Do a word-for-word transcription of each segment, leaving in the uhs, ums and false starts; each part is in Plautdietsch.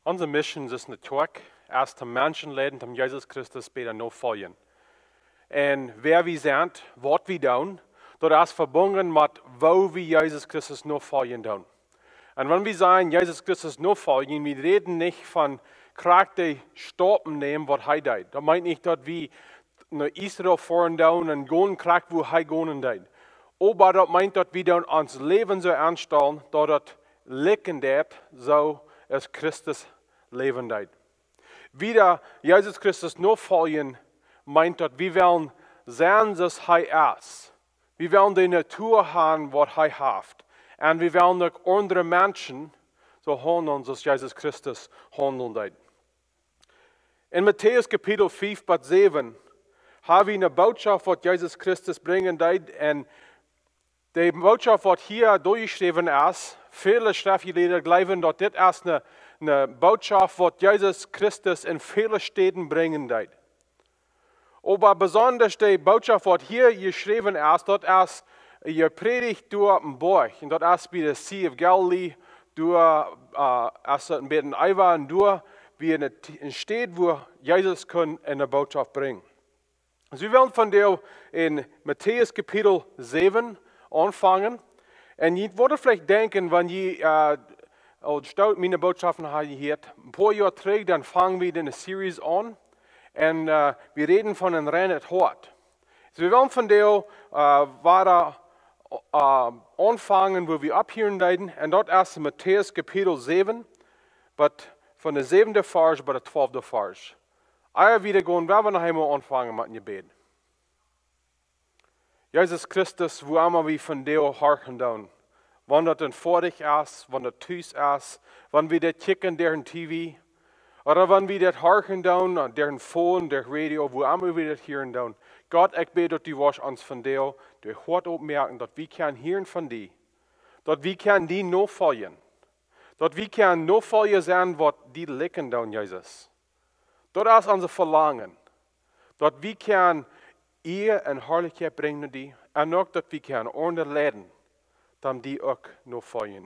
Onse Mission es ne Kjoakj, es toom Menschen leiden, toom Jesus Christus bäta nofoljen. Un wäa wie sent, waut wie doonen, daut es vebungen met woo wie Jesus Christus nofoljen doonen. Un wan wie sajen, Jesus Christus nofoljen, wie räden nich von krakjt de Staupen nämen, waut hee deed. Daut meent nich, daut wie no Israel foaren doonen un gonen krakjt, wua hee gonen deed. Oba daut meent, daut wie doonen ons Läwen soo aunstalen, daut daut likjen deit, soo aus Christus läwen deed. Wieda, Jesus Christus nofoljen meent, daut wie wellen sennen, soo aus hee es. Wie wellen de Natua haben, waut hee haft. Un wie wellen uk aundre Menschen soo haundlen, soo aus Jesus Christus haundlen deed. En Matäus Kapitel fiew bat säwen ha wie ne Bootschoft, waut Jesus Christus brinjen deed. Un de Bootschoft, waut hia doajeschräwen es, väle Schreftjelieede jleewen, daut dit es ne, ne Bootschoft, waut Jesus Christus en väle Städen brinjen deed. Oba besondasch de Bootschoft, waut hia jeschräwen es, daut es jeprädicht doa oppem Boajch. Un daut es bie de Sea of Galilee, doa, äh, es daut een bät äwa un doa, wia ne, ne Städ, wua Jesus kunn ne Bootschoft brinjen. Soo, wie wellen vondoag en Matäus Kapitel säwen aunfangen. Un jie woaren veleicht denkjen, wan jie, äh, aul stoot miene Bootschoften haben jehieet, een poa Joa trigj, dan fungen wie eene Series aun. Un, äh, wie räden von een reinet Hoat. Soo, wie wellen vondoag, äh, wada, äh, aunfangen, wua wie opphieren deeden. Un daut es Matäus Kapitel säwen, bat von de säwende Varsch bat de twalfte Varsch. Ea wie doa gonen, well wie noch eemol aunfangen met een Jebäd. Jesus Christus, wua emma wie vondoag horchen doonen, wan daut en Foatich es, wan daut tus es, wan wie daut kjikjen derch een T V, ooda wan wie daut horchen doonen, äh, derch een Phone, derch Radio, wua emma wie daut hieren doonen. Gott, ekj bäd, daut du woascht ons vondoag daut Hoat oppmoaken, daut wie kjennen hieren von die, daut wie kjennen die nofoljen, daut wie kjennen Nofolja sennen, waut die likjen doonen, Jesus. Daut es ons Velangen, daut wie kjennen Ea un Harlichkjeit brinjen no die, un uk daut wie kjennen aundre leiden, dan die uk nofoljen.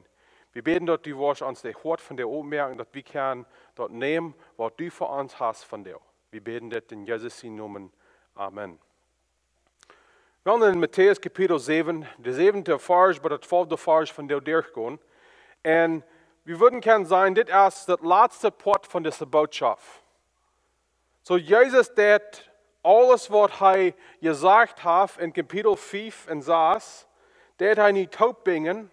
Wie bäden, daut du woascht ons daut Hoat vondoag oppmoaken, daut wie kjennen daut nämen, waut du fa ons hast vondoag. Wie bäden dit en Jesus sienen Nomen. Amen. Wie wellen en Matäus Kapitel säwen, de säwende Varsch bat de twalfte Varsch vondoag derchgonen. Un wie wudden kjennen sajen, dit es daut latste Poat von dise Bootschoft. Soo, Jesus deed aules, waut hee jesajcht haft en Kapitel fiew un sas, deed hee nu toopbinjen.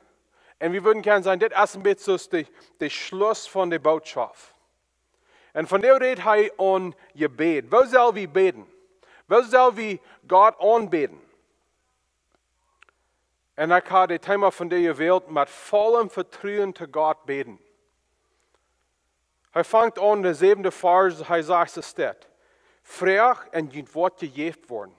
Un wie wudden kjennen sajen, dit es een bät soo aus de, de Schluss von de Bootschoft. Un vondoag rät hee aun Jebäd. Woo sell wie bäden? Woo sell wie Gott aunbäden? Un ekj hab daut Thema vondoag jewält, met vollem Vetruen to Gott bäden. Hee fangt aun, de säwende Varsch, hee sajcht, soo steit: Froagt un junt woat jejäft woaren.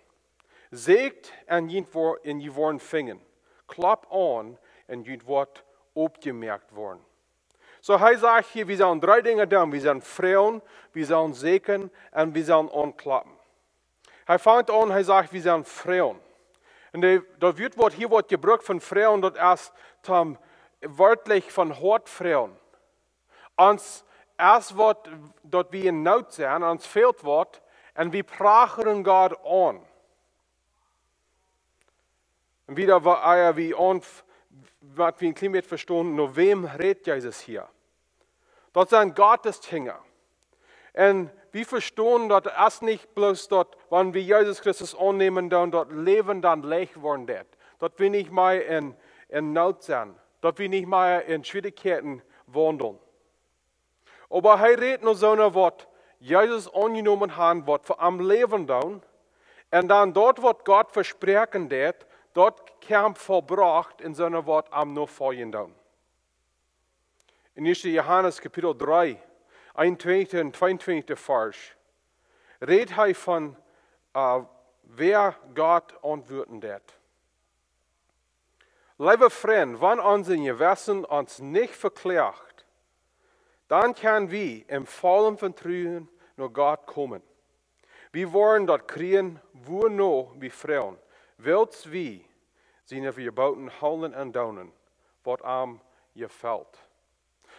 Sieekjt un junt woa-, un jie woaren finjen. Kloppt aun un junt woat oppjemoakt woaren. Soo, hee sajcht hia, wie sellen dree Dinja doonen. Wie sellen froagen, wie sellen sieekjen un wie sellen aunkloppen. Hee fangt aun, hee sajcht, wie sellen froagen. Un de, daut Wuat, waut hia woat jebrukt von froagen, daut es toom werkjlich von Hoat froagen. Ons es waut, daut wie en Noot sent, ons fält waut, un wie prachren Gott aun. Un wieda, wa-, ea wie aun, waut wie een kjlien bät vestonen, no wäm rät Jesus hia? Daut sent Gottes Kjinja. Un wie vestonen, daut es nich bloos daut, wan wie Jesus Christus aunnämen, dan daut Läwen dan leicht woaren deit. Daut wie nich mea en, en Noot sent. Daut wie nich mea en Schwierichkjeiten waundlen. Oba hee rät no soone, waut Jesus aunjenomen haben, waut fa am läwen doonen. Un dan daut, waut Gott vespräakjen deed, daut kjemt vollbrocht en soone, waut am nofoljen doonen. En ieeschte Johanes Kapitel dree, eenuntwintichste un tweeuntwintichste Varsch, rät hee von, äh, wäa Gott auntwuaden deed. Leewe Frind, wan ons Jewessen ons nich vekloagt, dan kjenn wie en vollem Vetruen no Gott komen. Wie woaren daut kjrieen, wuano wie froagen, wiels wie siene Jeboten hoolen un doonen, waut am jefelt.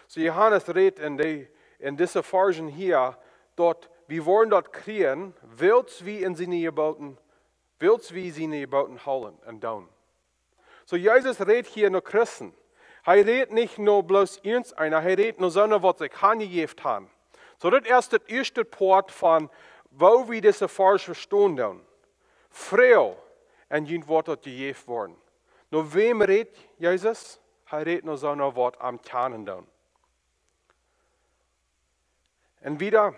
Soo Johanes rät en de, En dise Varschen hia, daut wie woaren daut kjrieen, wiels wie en siene Jeboten, wiels wie siene Jeboten hoolen un doonen. Soo Jesus rät hia no Christen. Hee rät nich no bloos irjent eena, hee rät no soone waut sikj hanjejäft han. Soo dit es daut ieeschte Poat von woo wie dise Varsch vestonen doonen. Froag, un junt woat daut jejäft woaren. No wäm rät Jesus? Hee rät no soone waut am kjanen doonen. Un wieda,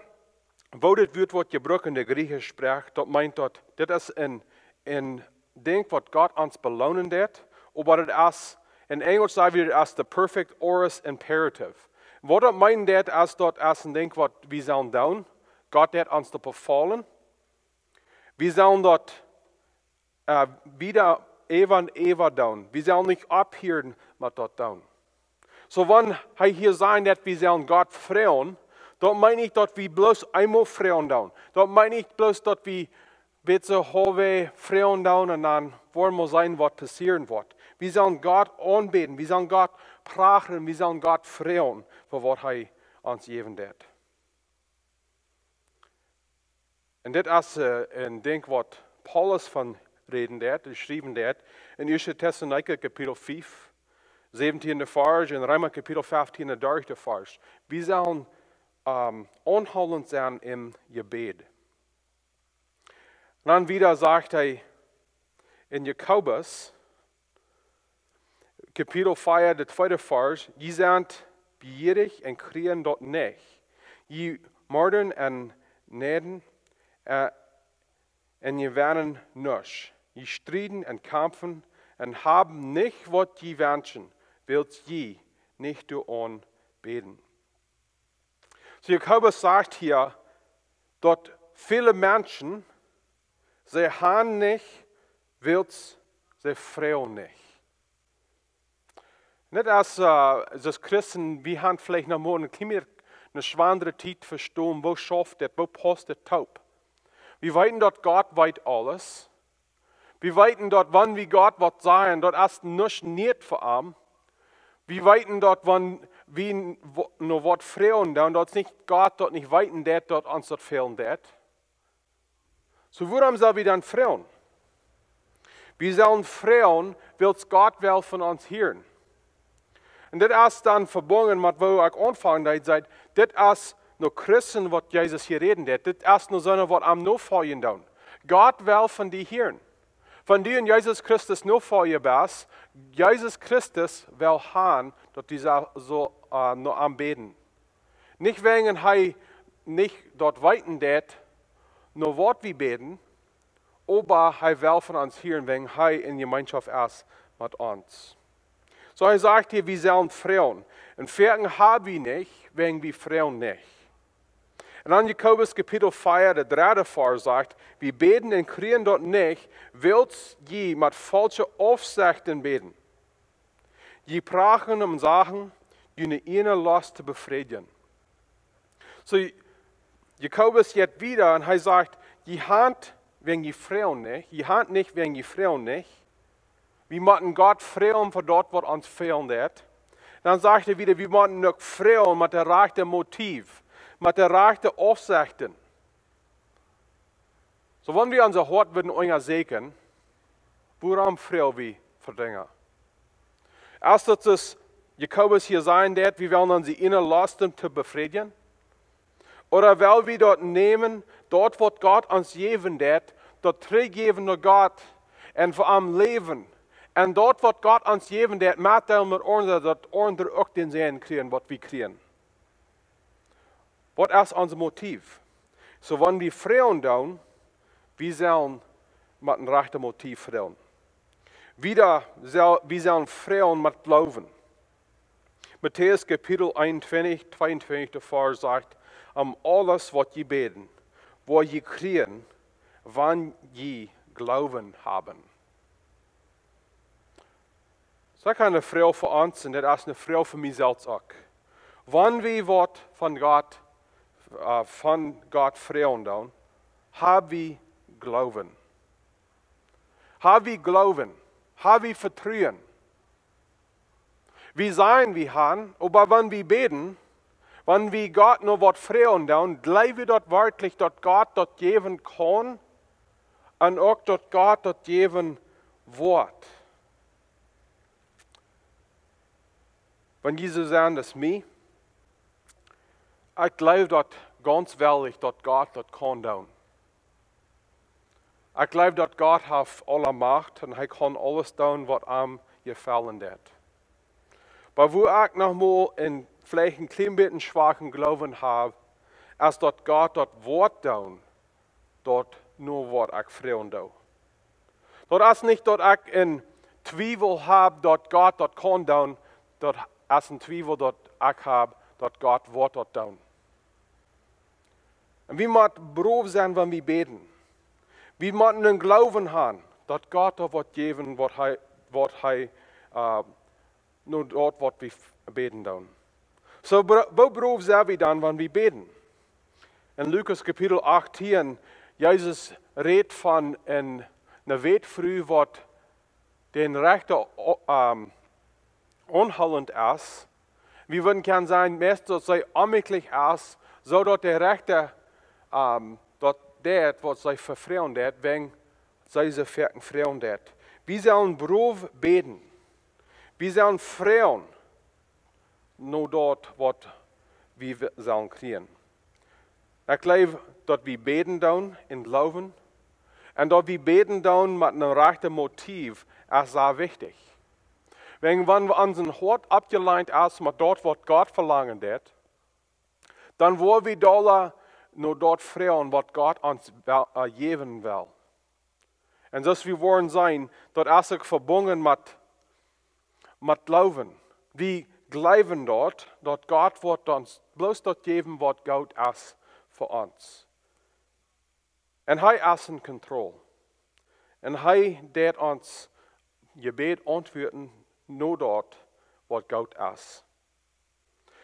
woo dit Wuat woat jebrukt en de griechische Sproak, daut meent daut, dit es een, een Dinkj waut Gott ons beloonen deit, oba daut es, en Enjlisch saj wie daut es the perfect aorist imperative. Waut daut meent daut es, daut es een Dinkj waut wie sellen doonen, Gott deit ons daut befaulen. Wie sellen daut äh, wieda äwa un äwa doonen. Wie sellen nich opphieren met daut doonen. Soo wan hee hia sajcht daut wie sellen Gott froagen, daut meent nich daut wie bloos eemol froagen doonen. Daut meent nich bloos daut wie bitte soo haulfwäajes froagen doonen un dan woaren wie seenen waut passieren woat. Wie sellen Gott aunbäden, wie sellen Gott prachen, wie sellen Gott froagen fa waut hee ons jäwen deit. Un dit es äh, een Dinkj waut Paulus von räden deit, jeschräwen deit, en ieeschte Tessalonicha Kapitel fief, säwentieende Varsch, en Reema Kapitel fieftieen, dartiende Varsch. Wie sellen ähm, aunhoolent sennen em Jebäd. Un dan wieda sajcht hee en Jakobus, Kapitel vea, de tweede Varsch: Jie sent bejierich un kjrieen daut nich. Jie morden un neiden äh, un jie wennen nuscht. Jie strieden un kjamfen un haben nich waut jie wenschen, wiels jie nich doarom bäden. Soo Jakobus sajcht hia, daut väle Menschen, see han nich, wiels see froagen nich. Nich aus äh, aus Christen, wie han veleicht noch mol een kjlien bät eene schwoare Tiet vestonen, woo schauft dit, woo pausst dit toop. Wie weeten daut Gott weet aules. Wie weeten daut wan wie Gott waut sajen, daut es nuscht nich fa am. Wie weeten daut wan wie n- wo- no waut froagen doonen, daut nich Gott daut nich weeten deit, daut ons daut fälen deit. Soo wuarom sell wie dan froagen? Wie sellen froagen, wiels Gott well von ons hieren. Un dit es dan vebungen met woo ekj aunfangen deed, säd, dit es no Christen waut Jesus hia räden deit. Dit es no soone waut am nofoljen doonen. Gott well von die hieren. Wan du en Jesus Christus nofoljen best, Jesus Christus well han daut du sell soo äh, no am bäden. Nich wäajen hee nich daut weeten deit, no waut wie bäden, oba hee well von ons hieren, wäajen hee en Jemeenschoft es met ons. Soo hee sajcht hia, wie sellen froagen. Un foaken ha wie nich, wäajen wie froagen nich. Un dan Jakobus Kapitel vea, de dredde Varsch sajcht, wie bäden un kjrieen daut nich, wiels jie met faulsche Aufsechten bäden. Jie prachen om Sachen, june ieejne Lost to befriedjen. Soo, Jakobus jeit wieda un hee sajcht, jie han wäajen jie froagen nich, jie han nich wäajen jie froagen nich. Wie motten Gott froagen fa daut waut ons fälen deit. Dan sajcht hee wieda, wie motten uk froagen met de rajchte Motiv, met de rajchte Aufsechten. Soo wan wie onse Hoat wudden unjasieekjen, wuarom froag wie fa Dinja? Es daut soo aus Jakobus hia sajen deit, wie wellen onse ieejne Losten to befriedjen? Ooda well wie daut nämen, daut waut Gott ons jäwen deit, daut trigjjäwen no Gott un fa am läwen? Un daut waut Gott ons jäwen deit, metdeelen met aundre, daut aundre uk dän Säajen kjrieen waut wie kjrieen. Waut es ons Motiv? Soo wan wie froagen doonen, wie sellen met een rajchtet Motiv froagen. Wieda sell, wie sellen froagen met Gloowen. Matäus Kapitel eenuntwintich, tweeuntwintich, de Varsch sajcht, om aules waut jie bäden, woa jie kjrieen, wan jie Gloowen haben. Soo ekj ha eene Froag fa ons, un dit es eene Froag fa mie selfst uk. Wan wie waut von Gott, äh, von Gott froagen doonen, ha wie Gloowen? Ha wie Gloowen? Ha wie Vetruen? Wie sajen wie han, oba wan wie bäden, Wan wie Gott nu waut froagen, dan jleew wie daut werkjlich, daut Gott daut jäwen kaun un uk daut Gott daut jäwen woat. Wan Jesus sajen, daut es mie, ekj jleew daut gaunz werkjlich, daut Gott daut kaun doonen. Ekj jleew daut Gott haft aule Macht un hee kaun aules doonen waut am jefaulen deit. Oba wua ekj noch mol een, veleicht een kjlien bät schwaken Gloowen hab, es daut Gott daut woat doonen, daut nu waut ekj froagen doo. Daut es nich daut ekj een Twiewel hab daut Gott daut kaun doonen, daut es een Twiewel daut ekj hab daut Gott woat daut doonen. Un wie motten brow sennen wan wie bäden. Wie motten een Gloowen haben daut Gott daut woat jäwen waut hee, waut hee, äh, nu daut waut wie bäden doonen. Soo, bro-, woo brow sent wie dan wan wie bäden? En Lukas Kapitel achtieen, Jesus rät von een, eene Wätfru waut dän Rechter o-, ähm, aunhoolent es. Wie wudden kjennen sajen, meist daut see onmäajlich es, soo daut de Rechter, ähm, daut deit waut see vefroagen deit, wäajen see soo foaken froagen deit. Wie sellen brow bäden. Wie sellen froagen no daut waut wie w-, sellen kjrieen. Ekj jleew daut wie bäden doonen en Gloowen un daut wie bäden doonen met een rajchtet Motiv es sea wichtich. Wäajen wan wie onsen Hoat aufjeleent es met daut waut Gott velangen deit, dan woa wie dolla no daut froagen waut Gott ons wel-, äh, jäwen well. Un soo aus wie woaren seenen, daut es uk vebungen met, met Gloowen. Wie jleewen daut, daut Gott woat ons bloos daut jäwen waut goot es fa ons. Un hee es en Kontroll. Un hee deit ons Jebäd auntwuaden no daut waut goot es.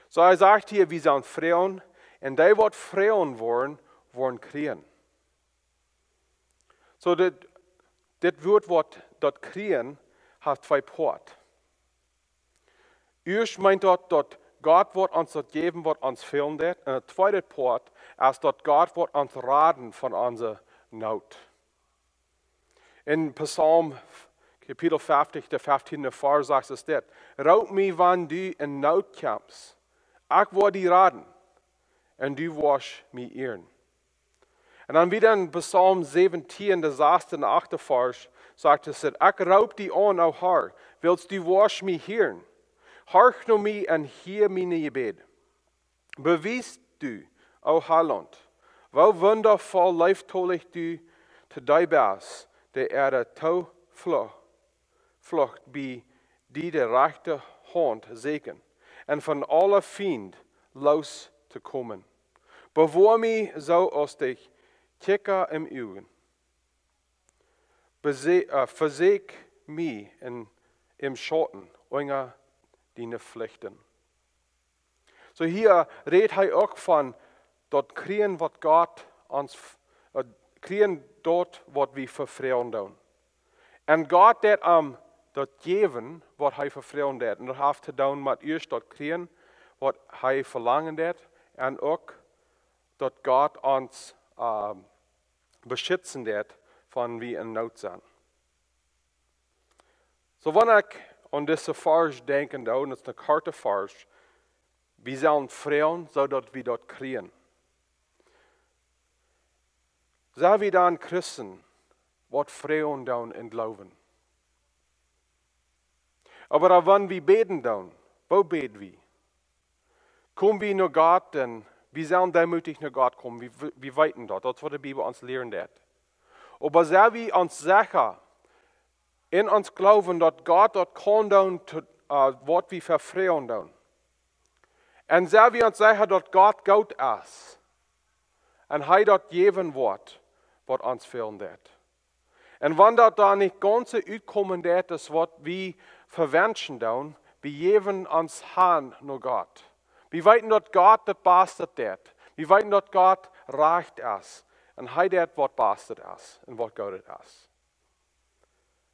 Soo, hee sajcht hia, wie sellen froagen, un dee waut froagen woaren, woaren kjrieen. Soo, dit, dit Wuat waut daut kjrieen haft twee Poat. Ieescht meent daut, daut Gott woat ons daut jäwen waut ons fälen deit. Un daut tweede Poat es daut Gott woat ons raden von onse Noot. En Psalm Kapitel feftie, de feftiende Varsch sajcht et dit: Roop mie wan du en Noot kjemst. Ekj woa die raden un du woascht mie ieren. Un dan wada en Psalm säwentieen, de sasste un achte Varsch, sajcht et dit: Ekj roop die aun, o Herr, wiels du woascht mie hieren. Horch no mie un hia mien Jebäd. Bewies du, o Heiland, woo wundafoll leeftolich du to dee best, dee äare Tooflucht bie die de rajchte Haunt sieekjen un von aule Fiend loos to komen. Bewoa mie soo aus de Kjikja em Uagen. Bese-, äh, vesäkj mie en, em Schauten unja diene Flichten. Soo hia rät hee uk von daut kjrieen waut Gott ons f-, äh, kjrieen daut waut wie vefroagen doonen. Un Gott deit am daut jäwen waut hee vefroagen deit. Un daut haft to doonen met ieescht daut kjrieen waut hee velangen deit. Un uk daut Gott ons, ähm, beschitzen deit wan wie en Noot sent. Soo, wan ekj aun dise Varsch denkjen doo, daut es een korta Varsch, wie sellen froagen, soo daut wie daut kjrieen. Sent wie dan Christen, waut froagen doonen en Gloowen? Oba dan, wan wie bäden doonen, woo bäd wie? Kom wie no Gott, un wie sellen deemootich no Gott komen. Wie, wie weeten daut. Daut es waut de Bibel ons lieren deit. Oba sent wie ons secha en ons Gloowen, daut Gott daut kaun doonen, to, äh, waut wie vefroagen doonen? Un sent wie ons secha, daut Gott goot es un hee daut jäwen woat, waut ons fälen deit? Un wan daut dan nich gaunz soo utkomen deit aus waut wie vewenschen doonen, wie jäwen ons han no Gott. Wie weeten daut Gott daut baste deit. Wie weeten daut Gott rajcht es. Un hee deit waut bastet es un waut goodet es.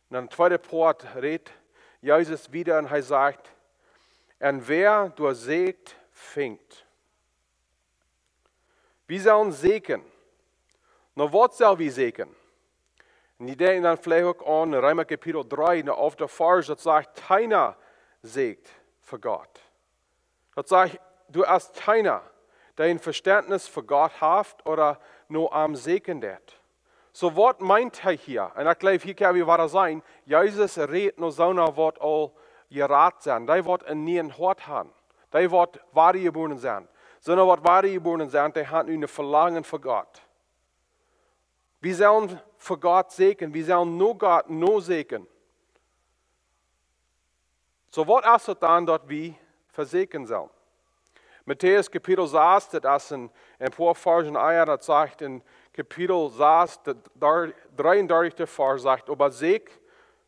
Un dan tweede Poat rät Jesus wada un hee sajcht: Un wäa doa sieekjt, finjt. Wie sellen säkjen. Nu, waut sell wie säkjen? Un jie denkjen dan veleicht uk aun Reema Kapitel dree, en de alfte Varsch, daut sajcht: "Kjeena säkjt fa Gott." Daut sajcht, doa es kjeena, dee een Veständnis fa Gott haft ooda no am säkjen deit. Soo, waut meent hee hia? Un ekj jleew, hia kjenn wie wada seenen, Jesus rät no soone, waut aul jerat sent, dee, waut een nieet Hoat han, dee, waut wadajebuaren sent. Soone, waut wadajebuaren sent, dee han nu een Velangen fa Gott. Wie sellen fa Gott säkjen, wie sellen no Gott no säkjen. Soo, waut es daut dan, daut wie fa säkjen sellen? Matäus Kapitel sas, daut es een, een poa Varschen ea, daut sajcht en Kapitel sas, de dar-, dreeundartichste Varsch sajcht: "Oba säkjt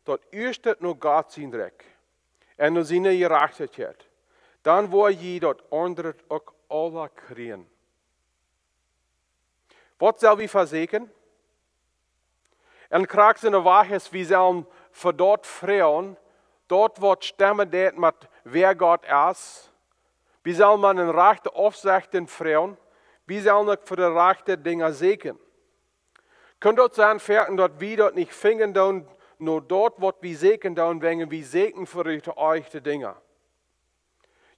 daut ieeschte no Gott sien Rikj un no siene Jerajchtichkjeit, dan woa jie daut aundre uk aula kjrieen." Waut sell wie fa säkjen? Un krakjt soo aus wie sellen fa daut froagen, daut, waut stemmen deit met wäa Gott es. Wie sellen mau een rajchte Aufsecht froagen. Wie sellen uk fa de rajchte Dinja säkjen. Kaun daut sennen, foaken, daut wie daut nich finjen doonen, no daut, waut wie säkjen doonen, wäajen wie säkjen fa de ieeschte Dinja.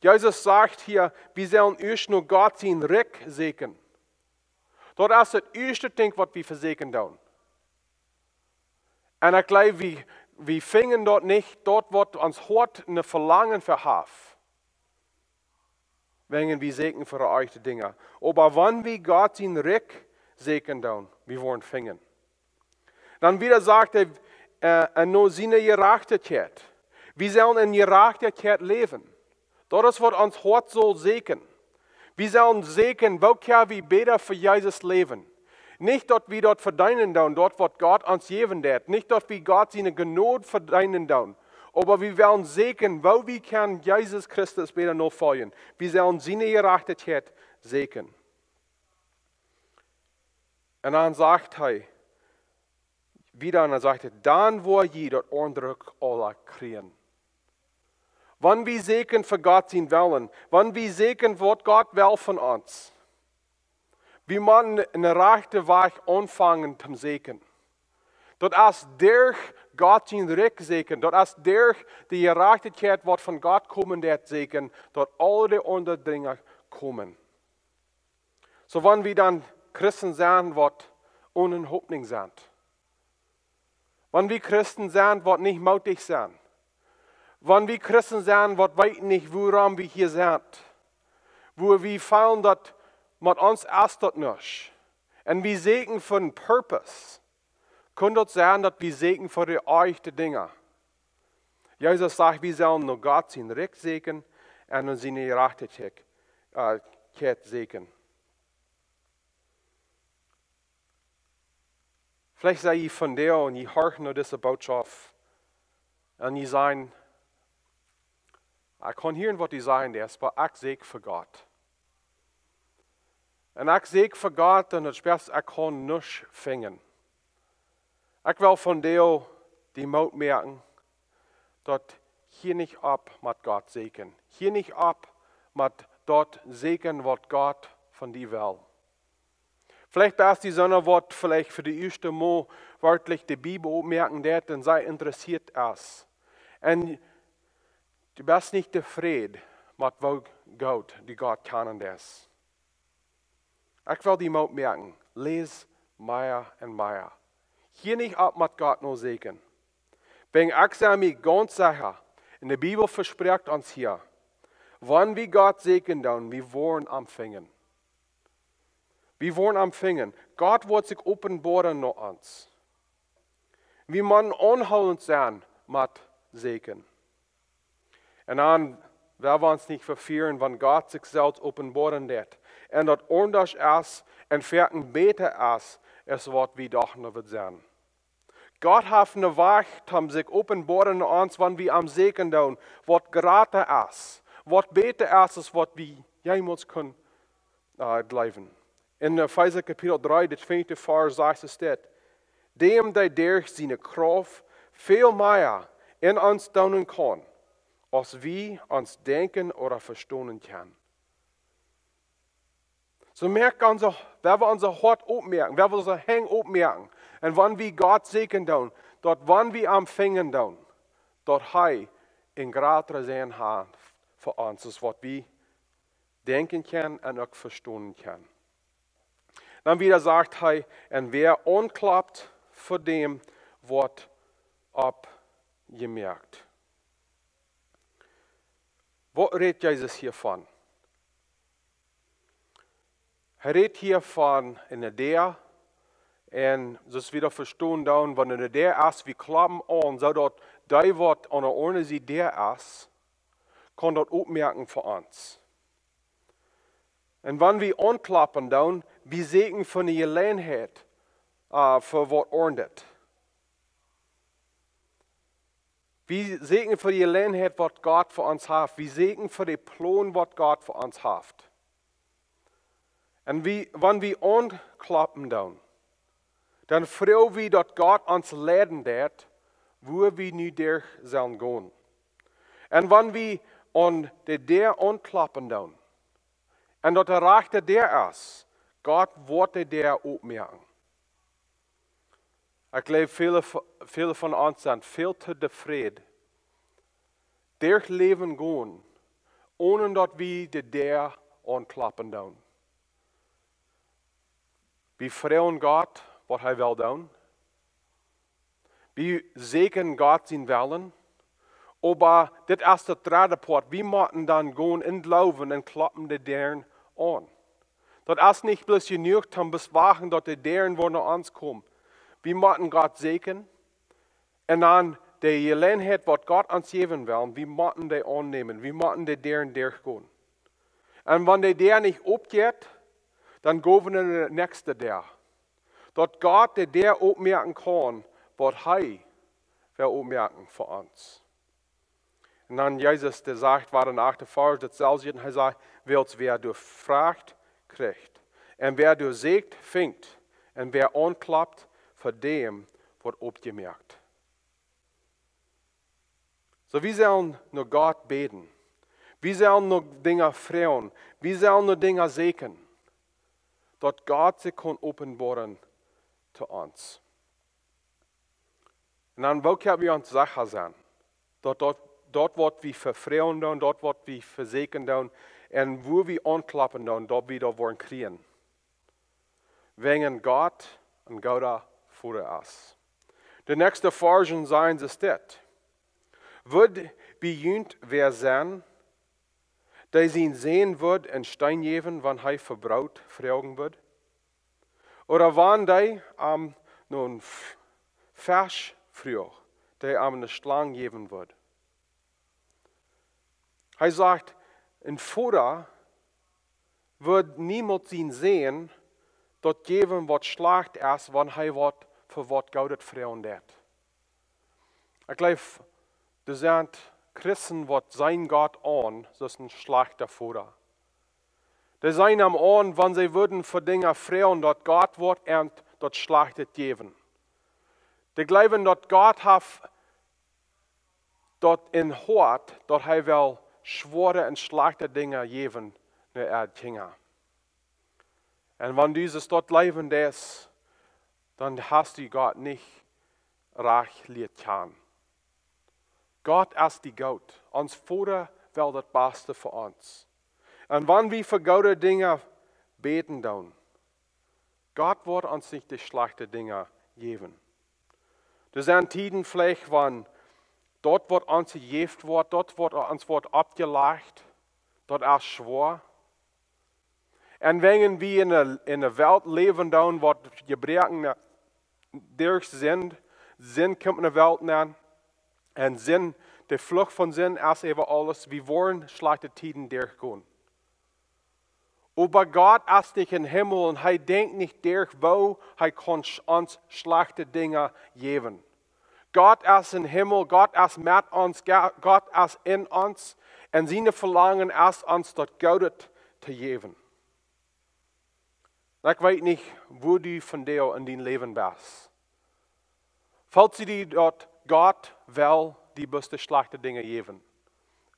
Jesus sajcht hia, wie sellen ieescht no Gott sien Rikj säkjen. Daut es daut ieeschte Dinkj, waut wie fa säkjen doonen. Un ekj jleew, wie, wie finjen daut nich, daut, waut ons Hoat een Velangen fa haft, wäajen wie säkjen fa de ieeschte Dinja. Oba wan wie Gott sien Rikj säkjen doonen, wie woaren finjen. Dan wada sajcht hee, äh, un no siene Jerajchtichkjeit. Wie sellen en Jerajchtichkjeit läwen. Daut es, waut ons Hoat saul säkjen. Wie sellen säkjen, woo kjenn wie bäta fa Jesus läwen. Nich daut wie daut vedeenen doonen, daut, waut Gott ons jäwen deit. Nich daut wie Gott siene Jnod vedeenen doonen. Oba wie wellen säkjen, woo wie kjennen Jesus Christus bäta nofoljen. Wie sellen siene Jerajchtichkjeit säkjen. Un dan sajcht hee wada, un dan sajcht hee: "Dan woa jie daut aundre uk aula kjrieen." Wan wie säkjen fa Gott sien Wellen, wan wie säkjen, waut Gott well von ons, wie motten en de rajchte Wajch aunfangen to säkjen. Daut es derch Gott sien Rikj säkjen, daut es derch de Jerajchtichkjeit, waut von Gott komen deit, säkjen, daut aul de aundre Dinja komen. Soo, wan wie dan Christen sent, waut onen Hopninj sent, wan wie Christen sent, waut nich mootich sent, wan wie Christen sent, waut weeten nich, wuarom wie hia sent, wua wie feelen, daut met ons es daut nuscht, un wie säkjen fa een Purpose, kaun daut sennen, daut wie säkjen fa de ieeschte Dinja. Jesus sajcht, wie sellen no Gott sien Rikj säkjen un no siene Jerajchtichkjeit, äh, Kjeit säkjen. Veleicht sie jie vondoag un jie horchen no dise Bootschoft un jie sajen: "Ekj kaun hieren, waut du sajen deist, oba ekj säkj fa Gott. Un ekj säkj fa Gott un daut es best, ekj kaun nuscht finjen." Ekj well vondoag die Moot moaken, daut: Hia nich opp met Gott säkjen. Hia nich opp met daut säkjen, waut Gott von die well. Veleicht best du soona, waut veleicht fa de ieeschte Mol werkjlich de Bibel opmoaken deit un sea interessieet es. Un du best nich tofräd met woo goot du Gott kjanen deist. Ekj well die Moot moaken: Läs mea un mea. Hia nich opp met Gott no säkjen. Wäajen ekj sie mie gaunz secha, un de Bibel vesprakjt ons hia, wan wie Gott säkjen doonen, wie woaren am finjen. Wie woaren am finjen. Gott woat sikj openboaren no ons. Wie motten aunhoolent sennen met säkjen. Un dan, wie woaren ons nich vefieren, wan Gott sikj selfst openboaren deit un daut aundasch es un foaken bäta es, es waut wie dochten, daut woat sennen. Gott haft een Wajch, om sikj openboaren aun ons, wan wie am säkjen doonen, waut jrata es, waut bäta es, aus waut wie jemols kunnen, äh, jleewen. En Efeesa Kapitel dree, de twinjde Varsch, sajcht et dit: "Däm, dee derch siene Krauft väl mea en ons doonen kaun, aus wie ons denkjen ooda vestonen kjennen." Soo moakt onse, wan wie onse Hoat opmoaken, wan wie onse Henj opmoaken, un wan wie Gott sieekjen doonen, daut wan wie am finjen doonen, daut hee een jratren Säajen haft fa ons, aus waut wie denkjen kjennen un uk vestonen kjennen. Dan wieda sajcht hee: "Un wäa aunklopt, fa däm woat oppjemoakt." Waut rät Jesus hia von? Hee rät hia von eene Däa. Un soo aus wie daut vestonen doonen, wan eene Däa es, wie kloppen aun, soo daut dee, waut aun de aundre Sied Däa es, kaun daut opmoaken fa ons. Un wan wie aunkloppen doonen, wie sieekjen fa eene Jeläajenheit, äh, fa waut Aundret. Wie sieekjen fa de Jeläajenheit, waut Gott fa ons haft. Wie sieekjen fa dän Plon, waut Gott fa ons haft. Un wie, wan wie aunkloppen doonen, dan froag wie, daut Gott ons leiden deit, wua wie nu derch sellen gonen. Un wan wie aun de Däa aunkloppen doonen, un daut de rajchte Däa es, Gott woat de Däa opmoaken. Ekj jleew, väle, väle von ons sent väl too tofräd derch Läwen gonen, onen daut wie de Däa aunkloppen doonen. Wie froagen Gott, waut hee well doonen. Wie sieekjen Gott sienen Wellen. Oba dit es daut dredde Poat. Wie motten dan gonen em Gloowen un kloppen de Däaren aun. Daut es nich bloos jenuach, om bloos to wachten, daut de Däaren woaren no ons komen. Wie motten Gott sieekjen. Un dan de Jeläajenheit, waut Gott ons jäwen well, wie motten dee aunnämen. Wie motten de Däaren derchgonen. Un wan de Däa nich opjeit, dan gonen wie no de näakjste Däa. Daut Gott de Däa opmoaken kaun, waut hee well opmoaken fa ons. Un dan Jesus, dee sajcht, waut em achten Varsch, daut selfst, un hee sajcht: "Wiels wäa doa froagt, kjricht. Un wäa doa sieekjt, finjt. Un wäa aunklopt, fa däm woat opjemoakt." Soo, wie sellen no Gott bäden. Wie sellen no Dinja froagen. Wie sellen no Dinja sieekjen. Daut Gott sikj kaun openboaren to ons. Un dan, woo kjenn wie ons secha sennen, daut, daut, daut waut wie vefroagen doonen, daut waut wie vesieekjen doonen, un wua wie aunkloppen doonen, daut wie daut woaren kjrieen. Wäajen Gott een gooda Voda es. De näakjste Varsch sajen es dit: "Wudd bie junt wäa sennen, dee sienen Sän wudd een Steen jäwen, wan hee fa Broot froagen wudd? Ooda wan dee am no een F-, Fesch fruach, dee am eene Schlang jäwen wudd?" Hee sajcht, een Voda wudd niemols sienen Sän daut jäwen, waut schlajcht es, wan hee waut fa waut Goodet froagen deit. Ekj jleew, doa sent Christen, waut seenen Gott aun, soo aus een schlajchta Voda. Dee seenen am aun, wan see wudden fa Dinja froagen, daut Gott woat an daut Schlajchte jäwen. Dee jleewen, daut Gott haft daut em Hoat, daut hee well schwoare un schlajchte Dinja jäwen no äare Kjinja. Un wan du daut jleewen deist, dan hast du Gott nich rajcht jelieet kjanen. Gott es dee goot. Ons Voda well daut Baste fa ons. Un wan wie fa goode Dinja bäden doonen, Gott woat ons nich de schlajchte Dinja jäwen. Doa sent Tieden veleicht, wan daut, waut ons jejäft woat, daut, waut ons woat oppjelajcht, daut es schwoa. Un wäajen wie en eene, en eene Welt läwen doonen, waut jebroaken es derch Sind, Sind kjemt en de Welt nenn, un Sind, de Frucht von Sind es äwa aules, wie woaren schlajchte Tieden derchgonen. Oba Gott es nich em Himmel un hee denkjt nich doaräwa, woo hee kaun sch-, ons schlajchte Dinja jäwen. Gott es em Himmel, Gott es met ons, Ga-, Gott es en ons, un sien Velangen es, ons daut Goodet to jäwen. Ekj weet nich, wua du vondoag en dien Läwen best. Felt die, daut Gott well die bloos de schlajchte Dinja jäwen?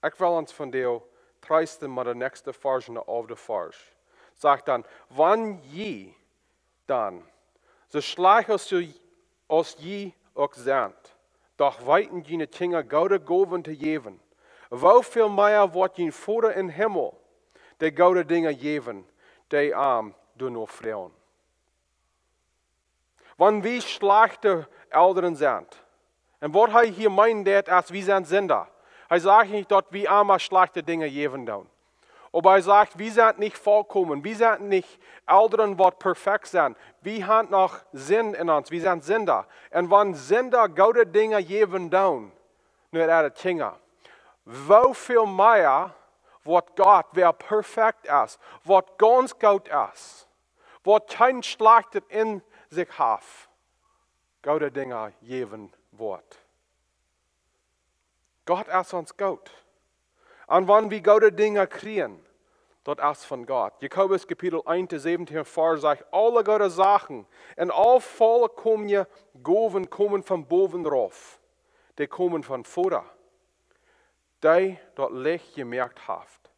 Ekj well ons vondoag treesten met de näakjste Varsch un de alfte Varsch. Sajcht dan: Wan jie dan, soo schlajcht aus jie, aus jie uk sent, doch weeten june Kjinja goode Gowen to jäwen, woo väl mea woat jun Voda em Himmel de goode Dinja jäwen, dee am doano froagen. Wan wie schlajchte Elren sent, un waut hee hia meent, daut es, wie sent Sinda. Hee sajcht nich, daut wie emma schlajchte Dinja jäwen doonen. Oba hee sajcht, wie sent nich volkomen. Wie sent nich Elren, waut perfekt sent. Wie haben noch Sind en ons. Wie sent Sinda. Un wan Sinda goode Dinja jäwen doonen, nu äare Kjinja, woo väl mea woat Gott, wäa perfekt es, waut gaunz goot es, waut kjeen Schlajchtet en sikj haft, goode Dinja jäwen woat. Gott es ons goot. Un wan wie goode Dinja kjrieen, daut es von Gott. Jakobus Kapitel eent, säwentieen, Varsch sajcht: Aule goode Sachen un aul vollkomne Gowen komen von bowen rauf. Dee komen vom Voda, dee daut Licht jemoakt haft,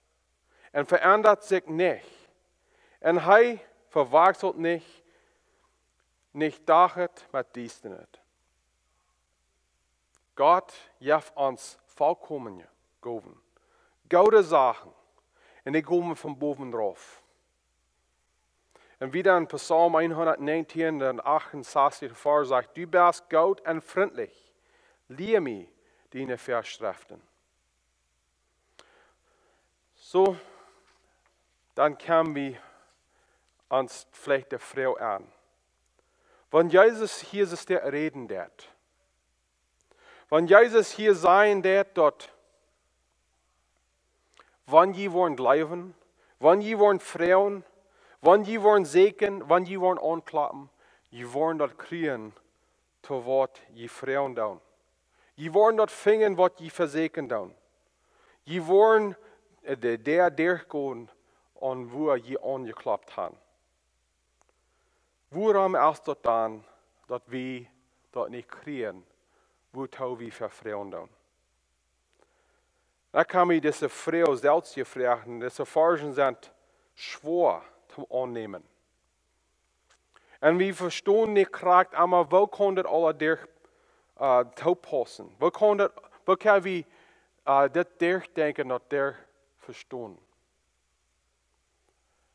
un veendat sikj nich. Un hee vewakjselt nich, nich Dach met Diestanis. Gott jeft ons volkomne Gowen, goode Sachen, un dee komen von bowen rauf. Un wieda en Psalm hundatnäajentieen, achtunsastich, Varsch sajcht: Du best goot un frintlich, lia mie diene Väaschreften. Soo, dan kjenn wie ons veleicht de Froag aun, wan Jesus hia soo räden deit, wan Jesus hia sajen deit, daut wan jie woaren jleewen, wan jie woaren froagen, wan jie woaren sieekjen, wan jie woaren aunkloppen, jie woaren daut kjrieen, to waut jie froagen doonen. Jie woaren daut finjen, waut jie vesieekjen doonen. Jie woaren, äh, de Däa derchgonen, aun wua jie aunjekloppt haben. Wuarom es daut dan, daut wie daut nich kjrieen, wuatoo wie froagen doonen? Dan kaun wie dise Froag selfst jefroagen, dise Varschen sent schwoa to aunnämen. Un wie vestonen nich krakjt emma, woo kaun daut aula derch, äh, toopaussen? Woo kaun daut, woo kjenn wie, äh, dit derchdenkjen, daut derch vestonen?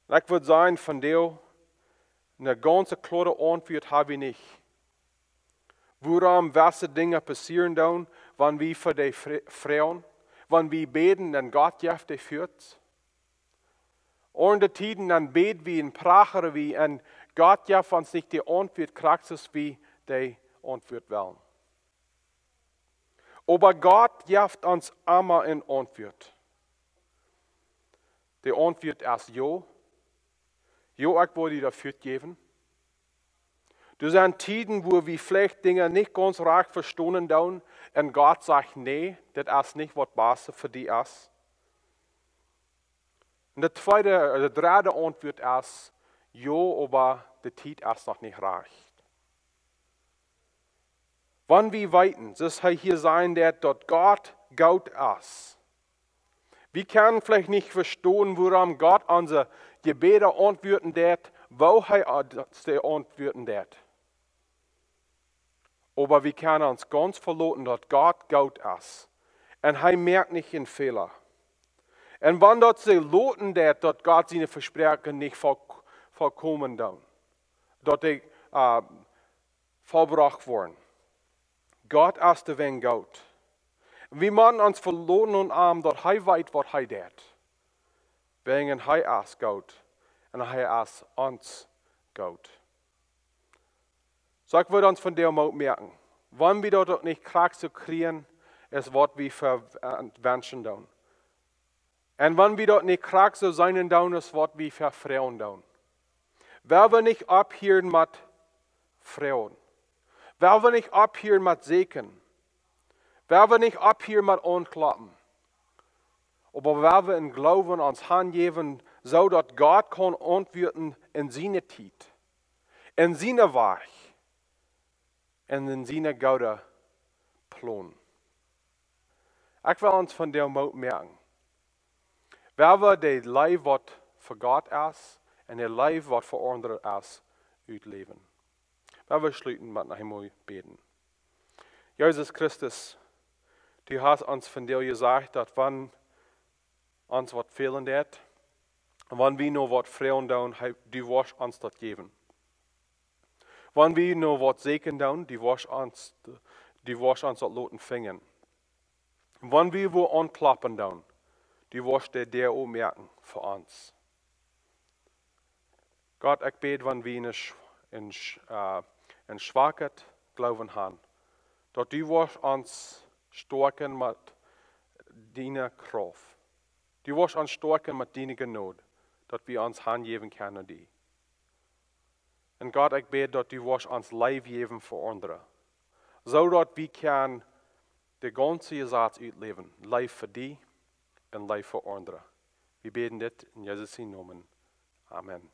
Un ekj wudd sajen, von dee, eene gaunz kloare Auntwuat hab wie nich. Wuarom jewesse Dinja passieren doonen, wan wie fa dee fre-, froagen, wan wie bäden un Gott jeft dee Frucht. Aundre Tieden dan bäd wie un prachen wie un Gott jeft ons nich dee Auntwuat krakjt soo aus wie dee Auntwuat wellen. Oba Gott jeft ons emma eene Auntwuat. Dee Auntwuat es jo. Jo, ekj well die daut Frucht jäwen. Doa sent Tieden, wua wie veleicht Dinja nich gaunz rajcht vestonen doonen un Gott sajcht: Nä, dit es nich waut baste fa die es. Un de tweede, de dredde Auntwuat es: Jo, oba de Tiet es noch nich rajcht. Wan wie weeten, soo aus hee hia sajen deit, daut Gott goot es, wie kjennen veleicht nich vestonen, wuarom Gott onse Jebäda auntwuaden deit, woo hee, äh, dee auntwuaden deit. Oba wie kjennen ons gaunz veloten, daut Gott goot es. Un hee moakt nich een Fäla. Un wan daut soo loten deit, daut Gott siene Vespräakjunk nich voll-, vollkomen doonen, daut dee, äh, vollbrocht woaren. Gott es doawäajen goot. Wie motten ons veloten aun am, daut hee weet, waut hee deit. Wäajen hee es goot un hee es ons goot. Soo, ekj well ons von dee Moot moaken. Wan wie daut uk nich krakjt soo kjrieen, es waut wie ver-, äh, wenschen doonen. Un wan wie daut nich krakjt soo seenen doonen, es waut wie vefroagen doonen. Well wie nich opphieren met froagen. Well wie nich opphieren met sieekjen. Well wie nich opphieren met aunkloppen. Oba well wie em Gloowen ons hanjäwen, soo daut Gott kaun auntwuaden en siene Tiet, en siene Wajch un en siene goode Plon. Ekj well ons von dee Moot moaken. Well wie dee Leew, waut fa Gott es, Un de Leew waut fa aundre es, utläwen. Lot ons schluten met noch eemol bäden. Jesus Christus, du hast ons vondoag jesajcht daut wan ons waut fälen deit, wan wie no waut froagen doonen, hee, du woascht ons daut jäwen. Wan wie no waut sieekjen doonen, du woascht ons, du woascht ons daut loten finjen. Wan wie wua aunkloppen doonen, du woascht de Däa opmoaken fa ons. Gott, ekj bäd, wan wie een, Sch- een, Sch- äh, een schwakjet Gloowen haben, daut du woascht ons stoakjen met diene Krauft. Du woascht ons stoakjen met diene Jnod, daut wie ons hanjäwen kjennen no die. Un Gott, ekj bäd, daut du woascht ons Leew jäwen fa aundre, soo daut wie kjennen de gaunze Jesaz utläwen, Leew fa die un Leew fa aundre. Wie bäden dit en Jesus sienen Nomen. Amen.